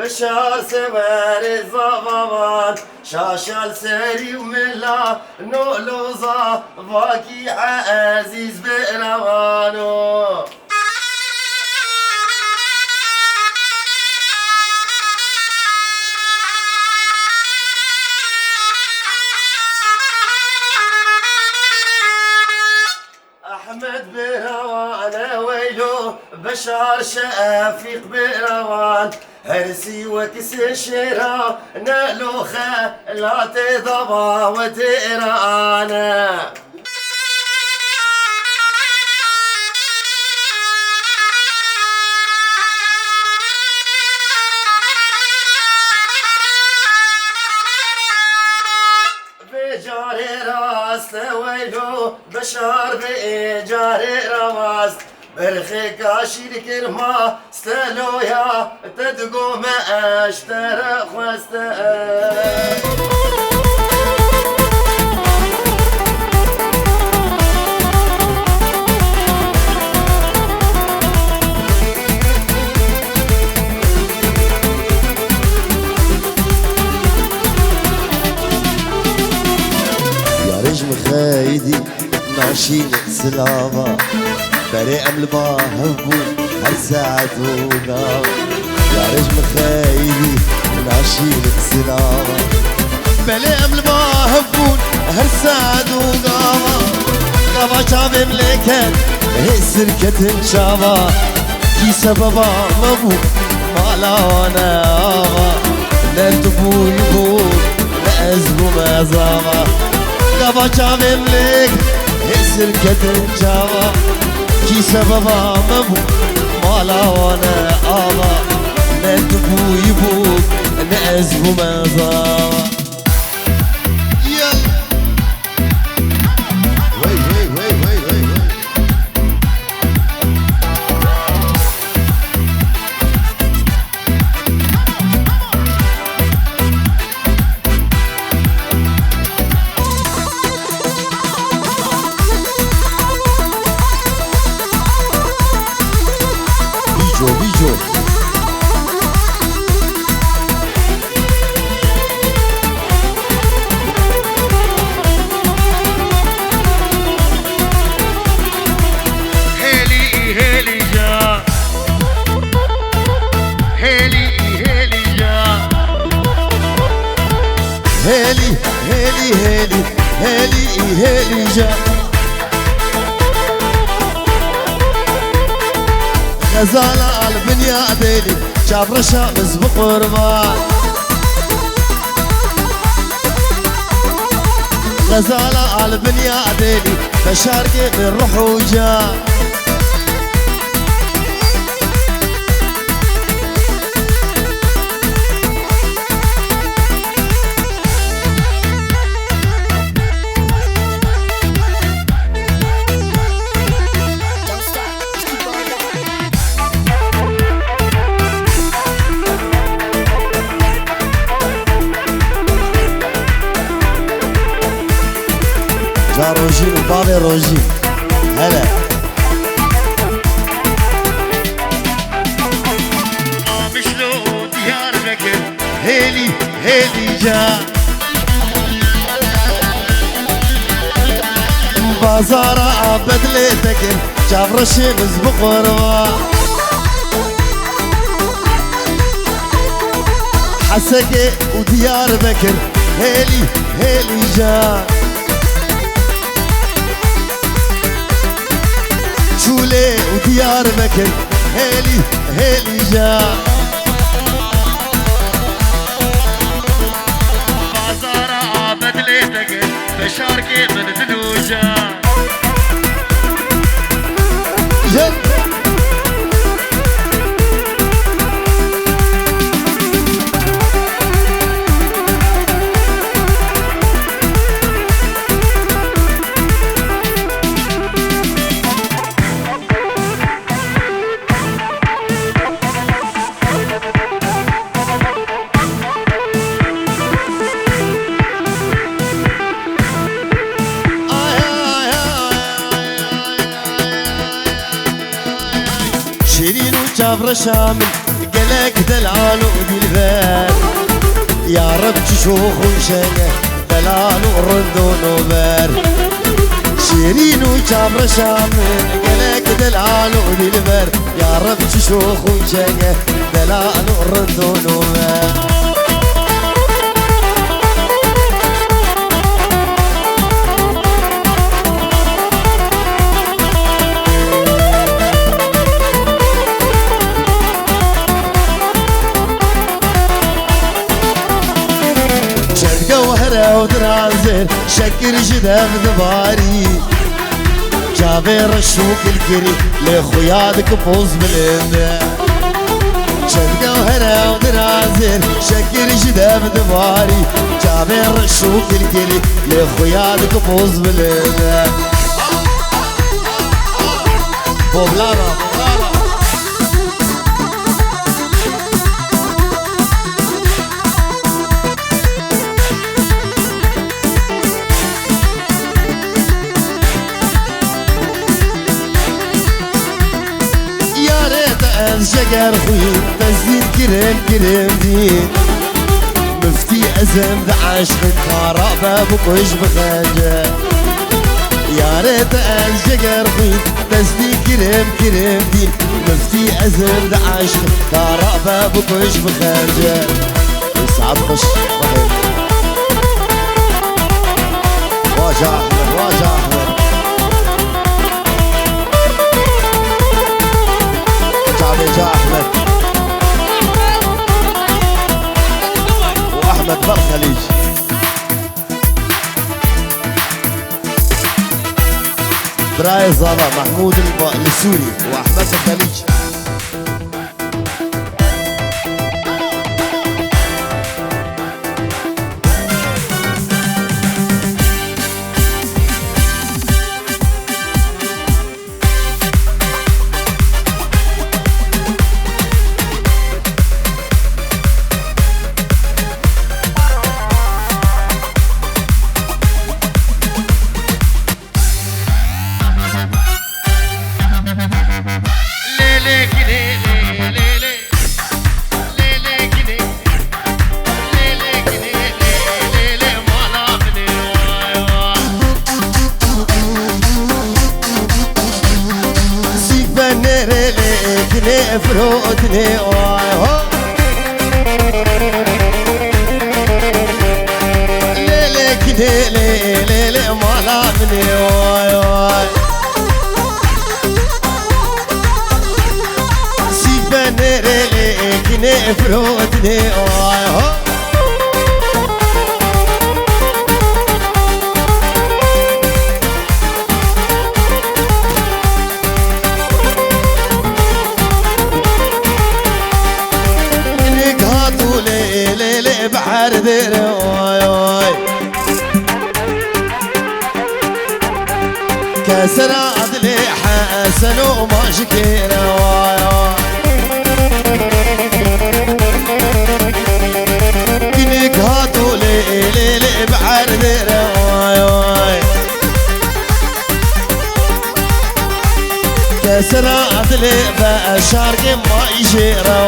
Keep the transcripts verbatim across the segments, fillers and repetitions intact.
Şar sewerê zavavan, şaşal serî û mila, nolo zavakî ezîz beravano. Ehmed birawan e weylo, Beşar Şefîq birawan, her sî wek sê şêra, ne lo xelatê dava we têran e. Vê carê rast e weylo, Beşar vê carê rast. Berxê kaşîr kirma steloya, te digo me eştere xweste. Yarij mi xeydî naşîn silava. Berê em li ba hev bûn her saet û gava. Yarij mi xeydî naşîn silava. Belê em li ba hev bûn her saet û gava. Gava çavêm lê ket hê sirketin çava. Kî sebeba me bû, mala wane ava. Ne tu bûyî bû, ne ez bûme zava. Gava çavêm lêk hê sirketin çava. Kî sebeba me bû, mala wane ava. Ne tu bûyî bû, ne ez bûme zava. Yalla. Wey, wey, wey, wey, wey, wey. Bîco, bîco. Hêlî, hêlî ca. Hêlî, hêlî ca. Hêlî, hêlî, hêlî, hêlî, hêlî ca. Xezala al binya dêlî, çavreşa min bi qurban. Xezala al binya dêlî, beşarkê min ruh û can. Ca rojîn û bavê rojîn. Hele. Qamişlo Diyarbekir, hêlî, hêlî ca. Bazara bedlê te kir, çavreşê min bi qurba. Hesekê û Diyarbekir, hêlî, hêlî ca. Çûlê û Diyarbekir, hêlî, hêlî ca. Bazara bedlê te kir, beşarkê min dilû ca. Yep. Şêrîn û çavreşa min, gel Gelek delal û dilber, ya Reb çi şox û şeng e, delal û rind û nober. Şêrîn û çavreşa min, gelek delal û dilber, ya Reb çi şox û şeng e, delal û rind û nober. Çend gewhere û dirazên şekir ji dev dibarî. Çavê reş û kilkirî lê xuya dike poz bilind e. Çend gewhere û dirazên şekir ji dev dibarî. Çavê reş û kilkirî lê xuya dike poz bilind e. Boblana, boblana. Yarê te ez jeger xwîn, te zîn kirin kirin dîn. Miftî ezim di eşq kara be bikuj bixence. Yarê te ez jeger xwîn, te zîn kirin kirin dîn. Miftî ezim di eşq kara be bikuj bixence. Saet xweş. Waja Ahmed, waja Ahmed. Çavê ca Ahmed. Û Ahmed Ber Xelîc. Birayê zava Mehmûd li Sûrî û Ahmed Xelîc. Sîfenê rê lê kinê firotnê oy ho. Lê lê kinê lê lê lê mala minê oy oy. Sîfenê rê lê kinê firotnê oy ho. Nik hatû lê, lê, lê, bi erdê re, oy, oy. Kesera dilê Hesen û majikê re, oy, oy. Nik hatû lê, lê, lê, bi erdê re, oy, oy. Kesra dilê be şarkê mayî jê re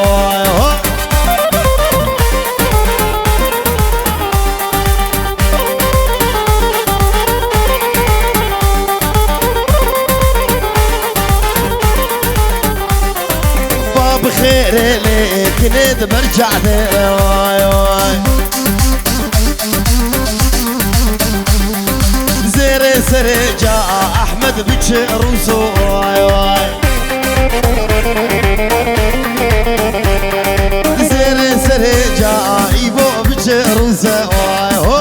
ho. Ba bi xêrê lê kinê di ber cadê re, oy, oy. Zêrê serê ca Ahmed biçe rûso, oy, oy. Zêrê serê ca Îbo biçe rûse, oy, ho.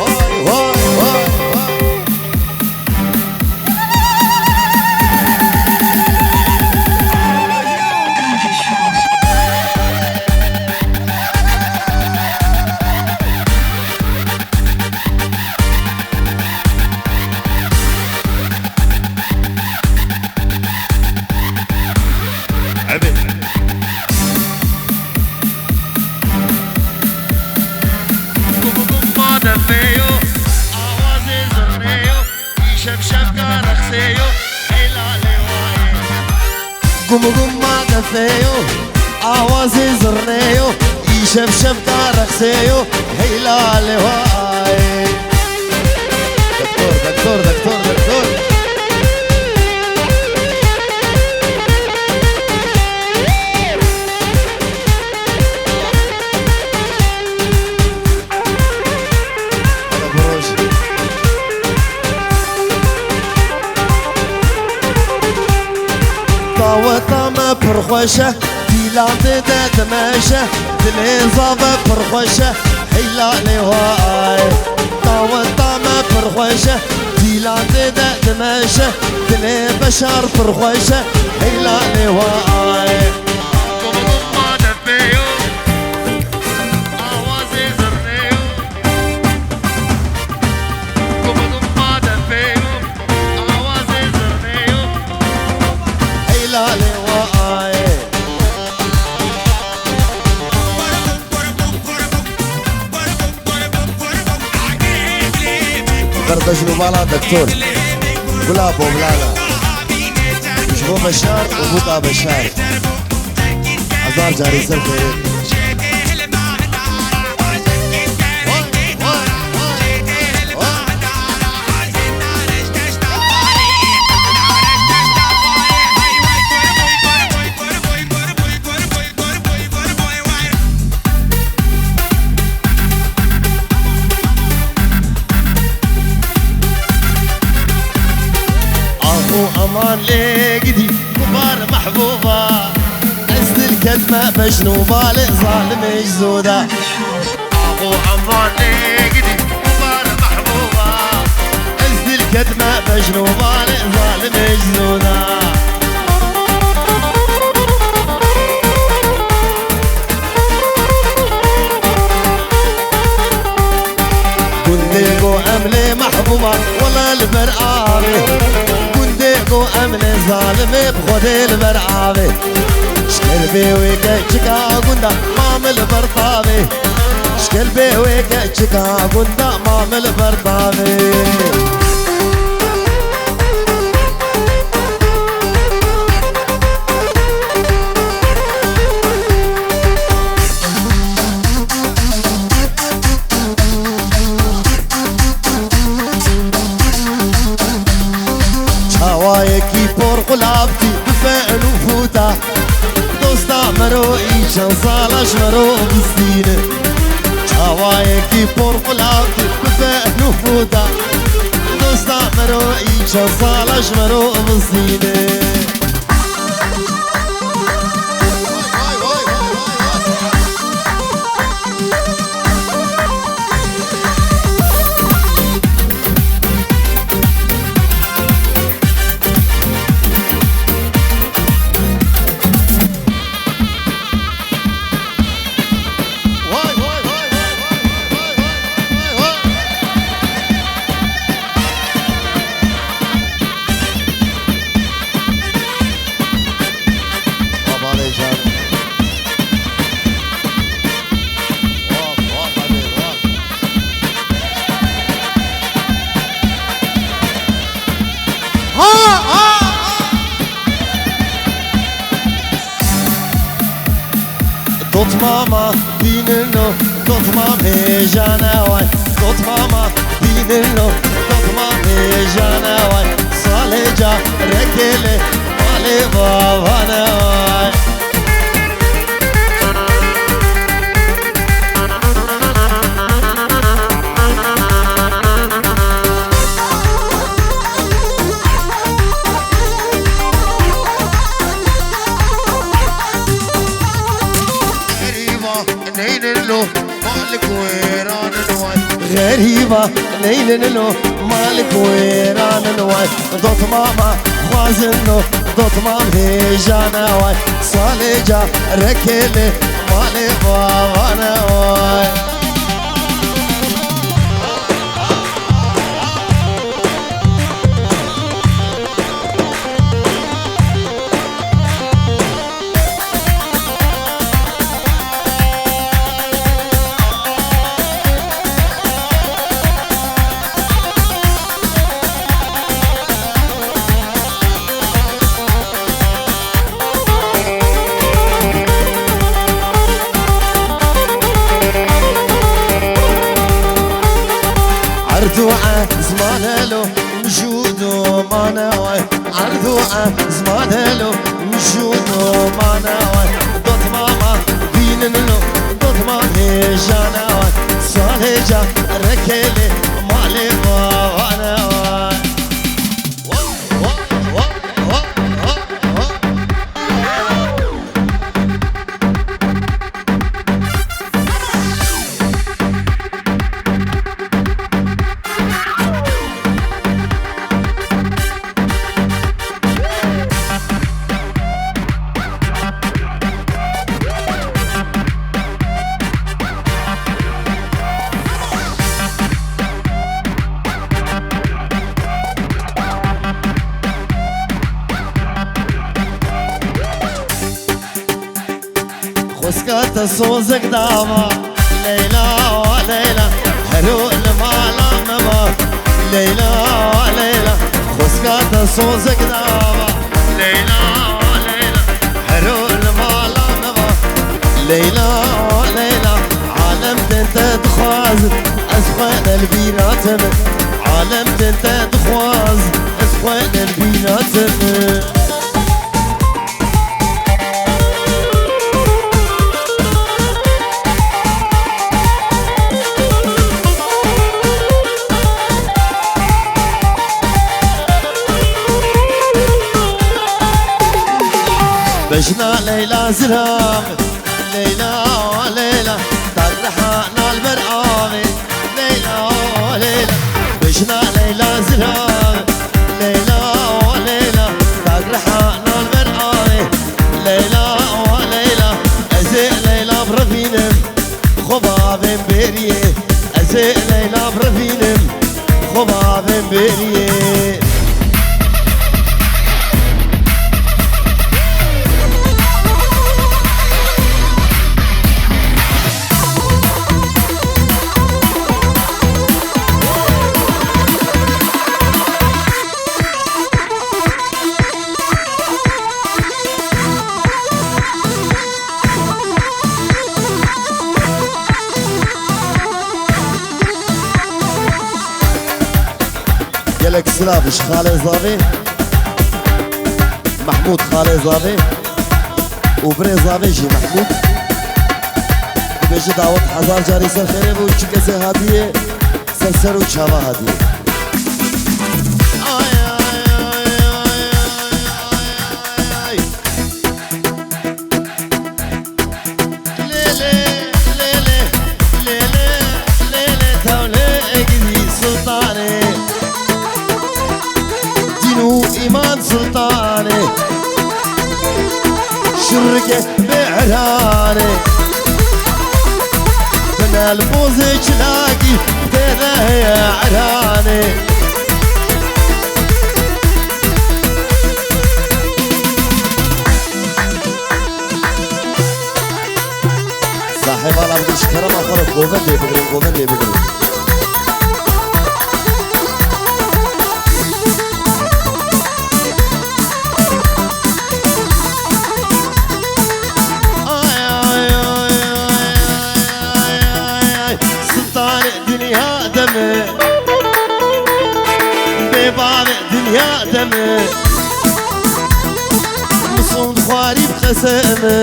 Oy, oy, oy, oy. Gum gum ma defê yo, awazê zirnê yo, îşev şevka rexsê yo, hey lalê way. Doktor, doktor, doktor, doktor. Daweta me pir xweş e, dîlan tê de dimeşe, dilê zave pir xweş e, hey lalê way. Daweta me pir xweş e, dîlan tê de dimeşe, dilê beşar pir xweş e, hey lalê way. Awazê zirnê yo. Gum gum ma defê yo, awazê zirnê yo. Hey lalê way. Ver bejn û bala doktor. Gula Boblana. Ji bo Beşar û Buta Beşar. Hezar carî ser xêrê. Ax û eman lê gidî. Kubar mehbûba, ez dilket me bejn û balê zalimê ji zoda. Ax û emanê gidî, kubar mehbûba, ez dilket me bejn û balê zalimê ji zoda. Gundê go em lê mehbûba, wele li ber avê. Gundê go em lê zalimê, bi Xwedê li ber avê. Şker bê wê keçika gunda, ma min li ber tavê. Şker bê wê keçika gunda, ma min li ber tavê. Çawayekî por qulavtî bife nûfûta. Dosta mero î çend sala ji mero bistîne. Çawayekî por qulavtî bife nûfûta. Dosta mero î çend sala ji mero bistîne. Dotmama bînin o, dotmamê jane way. Dotmama bînin o, dotmamê jane way. Salê carekê lê malê bavane way. Xerîba neynin lo malik wêranin way. Xerîba neynin lo malik wêranin way. Dotmama xwazin lo, dotmam hêjane way. Salê carekê lê malê bavane way. Erdoğan zmanelo, mijû domane wê. Erdoğan zmanelo, mijû domane wê. Dotmama bînin lo, dotma hêjane wê. Salê ca rekelê malê bavane wê. Xwezka te sozek dava, Leyla, Leyla, hero li mala me va. Leyla, Leyla, xwezka te sozek dava, Leyla, Leyla, hero li mala me va. Leyla, Leyla, alem tên te dixwazin, ez xwe ne li bîra te me. Alem tên te dixwazin, ez xwe ne li bîra te me. Bejna Leyla ziram, Leyla, Leyla, tagriha nal ber avê. Leyla, Leyla, bejna Leyla ziram. Leyla, Leyla, tagriha nal ber avê. Leyla, Leyla, ez ê Leyla birevînim, xwe bavêm bêriyê. Ez ê Leyla birevînim, xwe bavêm bêriyê. Gelek silav ji Xalê Zavê, Mehmûd Xalê Zavê û birê Zavê jî Mehmûd. Dibêje dawet hezar carî ser xêrê bû, çi kesê hatiye ser ser û çava hatiye. Ay, ay, ay, ay, ay, ay, ay, ay. Lê lê, lê lê, lê lê, lê lê, tewlê gidî sultanê. Dîn û îman sultanê. Şirke bê eranê. Binel pozê çilakî tê de heye eranê. Sahê mala bigir, ji kerema xwe re govendê bigirin, govendê bigirin. Ay, ay, ay, ay, ay, ay, ay, ay. Sultanê dinya de me, bê bavê dinya de me. Misûnd xwarî bi qeseme,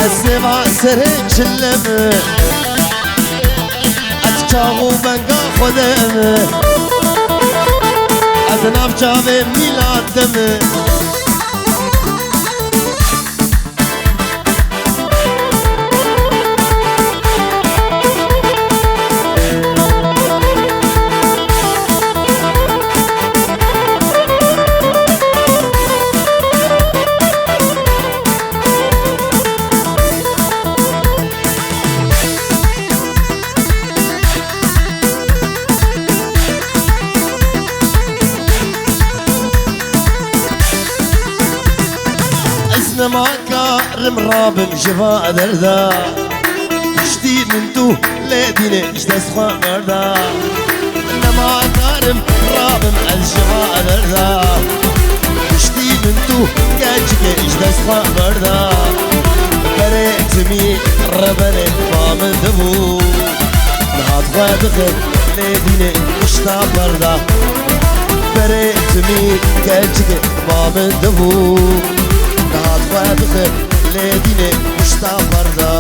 ez sêva serê çile me. Ez çax û venga xwe de me, ez nav çavê mîlat de me. Ez nema karim rabim ji va derda. Piştî min tu lê dînê ji dest xwe berda. Nema karim rabim ez ji va derda. Piştî min tu keçikê ji dest xwe berda. Berê timî rebenê ba min dibû. Nihat xwe dixir lê dînê pişta perda. Berê timî keçikê ba min dibû. Nihat xwe dixir lê dînê pişta perda.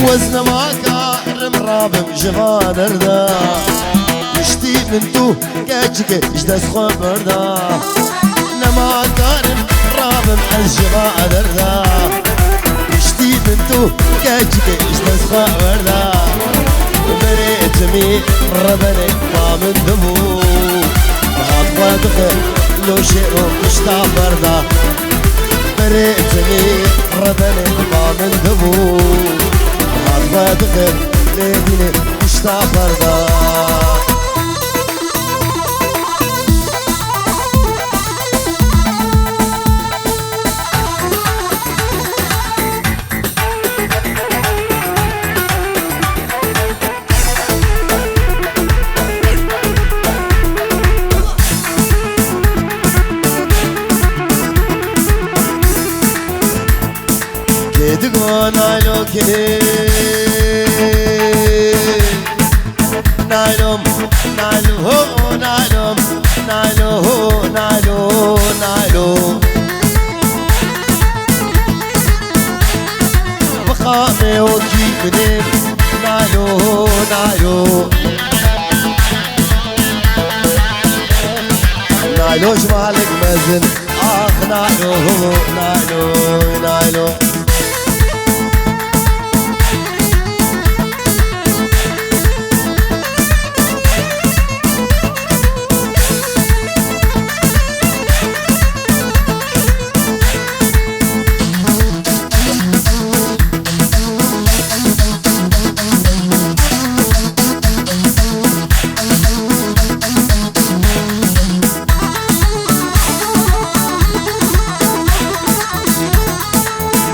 Wez nema karim rabim ji va derda. Piştî min tu keçikê ji dest xwe berda. Nema karim rabim ez ji va derda. Piştî min tu keçikê ji dest xwe berda. Berê timî rebenê ba min dibû. Hat xwe dixir lo şêro pişta berda. Berê timî rebenê ba min dibû. Hat xwe dixir lê dînê pişta berda. Kê digo naylo kê? Naylo, naylo, ho, naylo, naylo, ho, naylo, naylo. Bixamê wekî binê, naylo, naylo. Naylo ji malik mezin. Ax, naylo, naylo, naylo.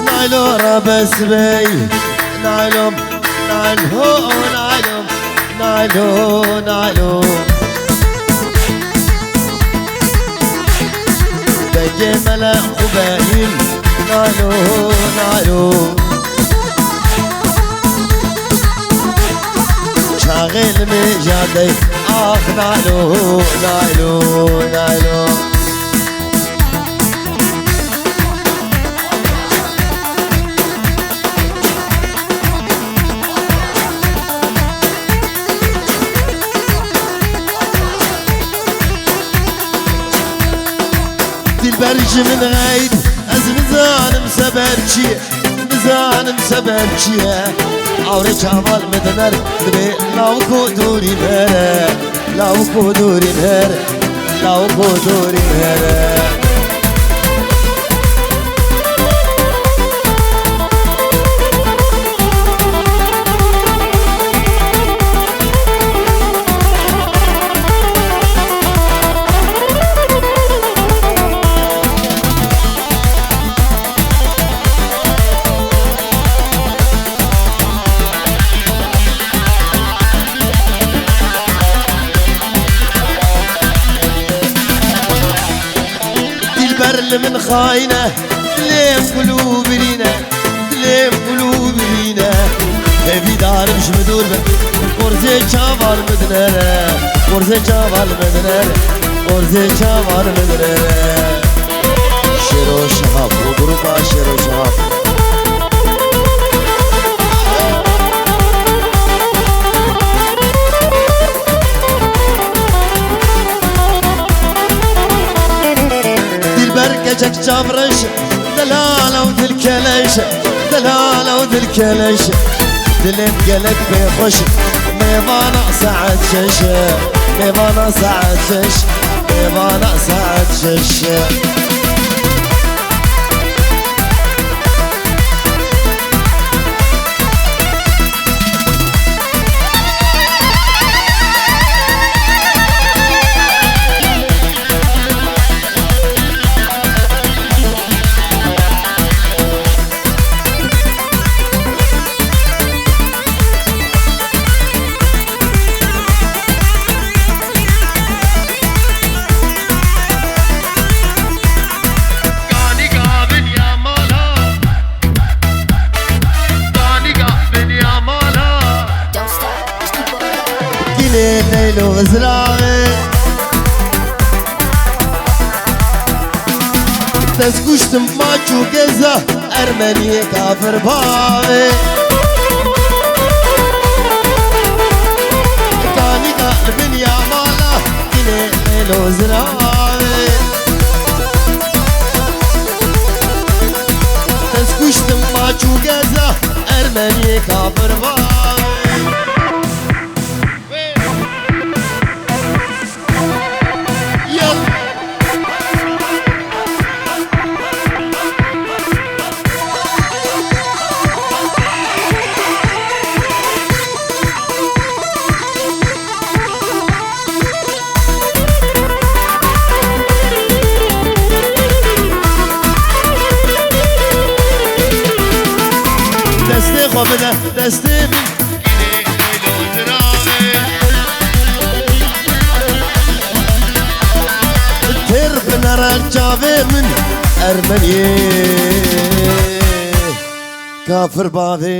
Naylo rabes bey, naylo, naylo, naylo, naylo, naylo. Dengê mele xwe beyîn, naylo, naylo. Çaxê li mêja dey, ax, naylo, naylo, naylo. Dilber ji min xeyt, ez nizanim sebeb çi ye, nizanim sebeb çi ye. Awre çaval min diner, dibê lawiko dûrî mere, lawiko dûrî mere, lawiko dûrî mere. Dilber li min xayîne, dilêm kulûbirîne, dilêm kulûbirîne. Hêvîdarim ji min dûr be, qorzê çavan min dinere, qorzê çavan min dinere, qorzê çavan min dinere. Şêro Şehab, û grupa Şêro Şehab. Dilber keçek çavreş, delal ew dilkeleş, delal ew dilkeleş. Dilê gelek pê xweş, mêvana saet şeş, mêvana saet şeş, mêvana saet şeş. Êlo ziravê. Dest kuştim maç û geza Ermeniyê kafir bavê. Kanîka li bin ya mala kînê êlo ziravê. Dest kuştim maç û geza Ermeniyê kafir bavê. Destê xwe bide destê min. Têr binere çavê min Ermeniyê kafir bavê.